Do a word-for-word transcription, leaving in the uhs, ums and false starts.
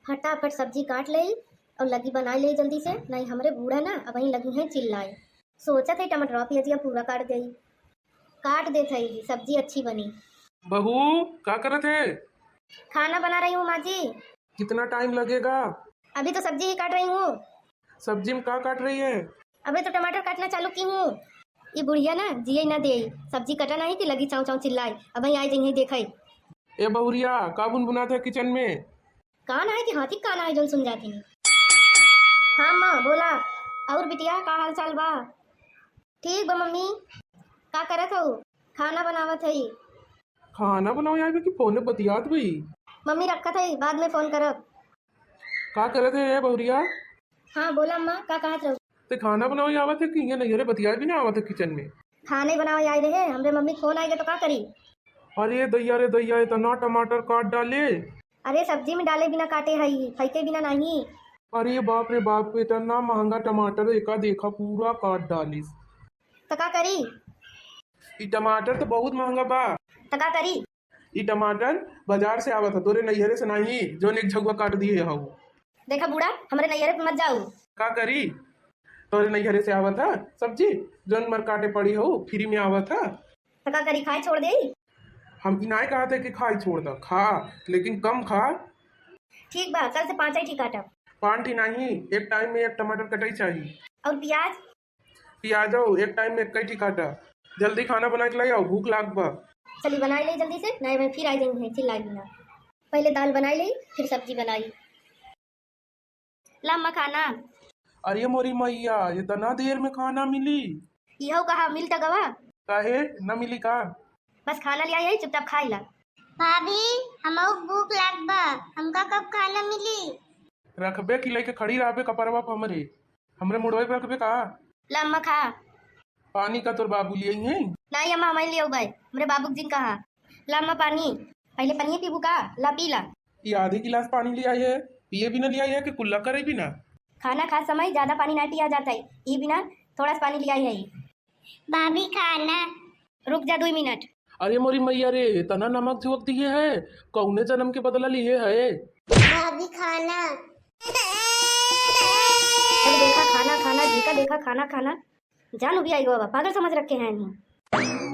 फटाफट सब्जी काट लेई और लगी बनाई लेई जल्दी से, नहीं हमरे बूढ़ा ना अबहीं लगी हैं चिल्लाए। सोचत है टमाटर प्याजिया पूरा काट देई। काट देत है जी, सब्जी अच्छी बनी। बहू, का करत है? खाना बना रही हूँ माँ जी। कितना टाइम लगेगा? अभी तो सब्जी ही काट रही हूँ। सब्जी में का काट रही है? अबे तो टमाटर काटना चालू की हूँ। ई बुढ़िया ना जिए ना दे, सब्जी कटा नहीं कि लगी चाव चाव चिल्लाए। अबहीं आई जइहैं देखै। ए बहुरिया, का बुनबुनात है किचन में? कान आए कि हाथी कान आए जौन सुन जात है। हाँ माँ बोला। और बिटिया का हाल चाल बा? ठीक बा मम्मी। का करत हऊ? खाना बनावत हई। खाना बनावे आइबे कि फोने बतियात बई? मम्मी रखत हई, बाद में फोन करब। का करत है ए बहुरिया? हाँ बोला अम्मा, का कहत रहू? ते खाना बनावे आवत है कि इहाँ नैहरे बतियाए भी ना आवत है किचन में? खाने बनावे आए रहे, हमरे मम्मी के फोन आइगे तो का करी? अरे दैया रे दैया, इतना टमाटर काट डाले। अरे सब्जी में डाले बिना काटे हई, फेंके बिना नहीं। अरे बाप रे बाप, इतना महंगा टमाटर, एका देखा पूरा काट डालिस। तो का करी? ई टमाटर तो बहुत महंगा बा। तो का करी? ई टमाटर बाजार से आवत ह, तोरे नैहरे से नाही, जौन एक झगुआ काट दिए हऊ। देखा बूढ़ा, हमरे नैहरे पे मत जाऊ। का करी? तोरे नैहरे से आवत ह सब्जी, जौन मर काटे पड़ी हऊ, फ्री में आवत ह। तो का करी, खाए छोड़ देई? हम ई नाय कहत है कि खाए छोड़ द, खा, लेकिन कम खा। ठीक बा, कल से पाँच ही काटब। पाँच ही नाही, एक टाइम में एक टमाटर कटाई चाहिए। और प्याज? पियाजो एक टाइम में एक्कै ठी काटा। जल्दी खाना बना के लाई आओ, भूख लाग बा। चली बनाई ले जल्दी से, नहीं मैं फिर आ जाएंगे चिल्लाई बिना। पहले दाल बनाई ले, फिर सब्जी बनाई। ला अम्मा खाना। अरे मोरी मैया, इतना देर में खाना मिली? इहो कहा मिल त गवा। काहे, न मिली का? बस खाना ले आई है, चुपचाप खाई ला। भाभी, हमहू भूख लाग बा, हमका कब खाना मिली? रखबे कि लेके खड़ी रहबे कपरवा पे हमरे, हमरे मुड़वे पे रखबे का? ला अम्मा खा। पानी का तोर बाबू लिए हैं? नहीं अम्मा, हम ले आऊ बाय, हमरे बाबू जिन कहा। ला अम्मा पानी, पहले पानी पीबू का? ला पी ला। ये आधी गिलास पानी ले आई है, पिए बिना ले आई है कि कुल्ला करे बिना? खाना खात समय ज्यादा पानी ना पिया जाता है, ई बिना थोड़ा सा पानी ले आई है। भाभी खाना। रुक जा दुई मिनट। अरे मोरी मैया रे, इतना नमक झोंक दिए है, कौने जन्म के बदला लिए है? भाभी खाना। जब देखा खाना खाना, जेका देखा खाना खाना, जान उबियाई गवा बा, पागल समझ रखे हैं इन्हीं।